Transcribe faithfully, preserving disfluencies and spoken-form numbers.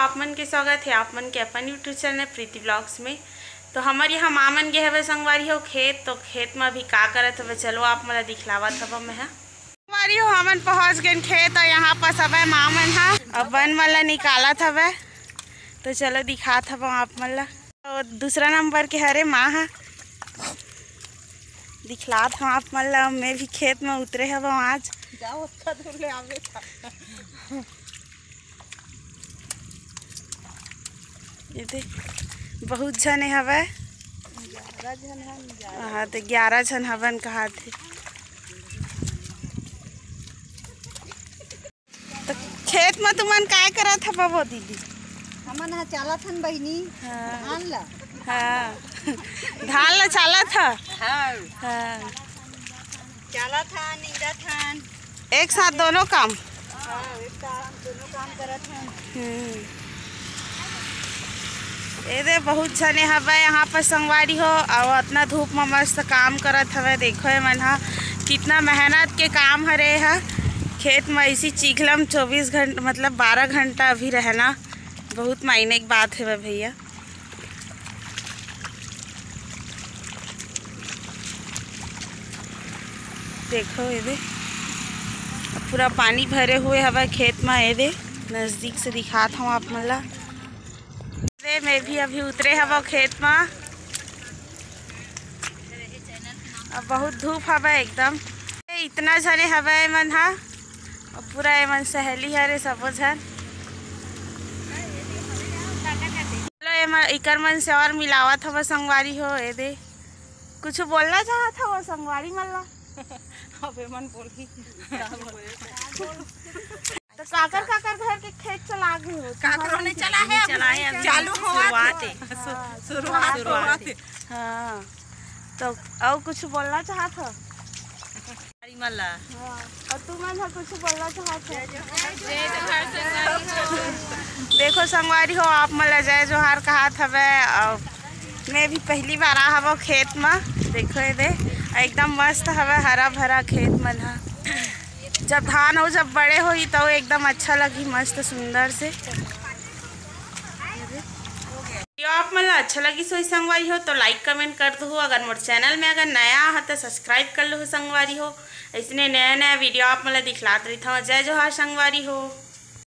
आप मन के स्वागत हे आप मन के अपन YouTube चैनल प्रीति ब्लॉग्स में। तो हमर यहाँ माँ मन गे हवे संगवारी हो खेत, तो खेत में अभी का करत हवे, चलो आप मन ला दिखलावत हवं मैं ह। संगवारी हो, हमन पहुँच गेन खेत, अउ यहाँ पास हवे माँ मन ह, अउ बन मन ला निकालत हवे। तो चलो दिखात हवं आप मन ला। अउ दूसरा नंबर के हरे माँ ह, दिखलात हवं आप मन ला। मैं भी खेत में उतरे हवं आज। जाओ, ओतका दूर ले आवे था। ये दे, बहुत झने हवय। ग्यारह झन हन, ग्यारह। हाँ, तो ग्यारह झन हवन कहाथे। तो खेत में तुमन काय करत हव वो दीदी? हमन ह चालत हन बहिनी, हाँ। धान ला। हाँ, धान ला चालत ह। हाँ। हाँ। चालत हन, नींदत हन। एक साथ दोनों काम। हाँ, एक काम, दोनों काम करत हन। हम्म। ए दे, बहुत झने हवय यहाँ पर संगवारी हो, अउ अतना धूप में मस्त काम करत हवय। देखो, ये मन ह कितना मेहनत के काम हरे ह। खेत में इसी चीखलम चौबीस घंटा, मतलब बारह घंटा अभी रहना, बहुत मायने के बात हवय भैया। देखो, ये दे, अब पूरा पानी भरे हुए हवय खेत में। ये दे, नजदीक से दिखात हवं आप मन ला। ये दे, मैं भी अभी उतरे हवं खेत में। अब बहुत धूप हवय एकदम। ए, इतना झने हवय ए मन ह, अउ पूरा ए मन सहेली हरे सबो झन। चलो, ए मन, इकर मन से और मिलावत हवं संगवारी हो। ए दे, कुछ बोलना चाहत हव संगवारी मन ला? अब ए मन बोलही। तो काकर काकर घर के खेत चला गे हो? काकरो नहीं चला है, अभी चला है, अभी चालू होवत हे। शुरुआत है। हाँ, शुरुआत शुरुआत होवत हे। हाँ, तो अउ कुछ बोलना चाहत हो? हरी मल्ला। हाँ, अउ तुमन ह कुछ बोलना चाहत हो? जय जोहार संगवारी हो। देखो संगवारी हो, आप मन ला जय जोहार कहात हवय, अउ मैं भी पहली बार आ हवो खेत म। देखो ये दे, एकदम मस्त हवय, हरा भरा खेत मन ह। जब धान हो, जब बड़े होही, तो एकदम अच्छा लगही, मस्त सुंदर से। वीडियो आप मन ला अच्छा लगिस होही संगवारी हो, तो लाइक कमेंट कर दो। अगर मोर चैनल में अगर नया हो, तो सब्सक्राइब कर लो संगवारी हो। ऐसने नया नया वीडियो आप मन ला दिखलात रहिथव। जय जोहार संगवारी हो।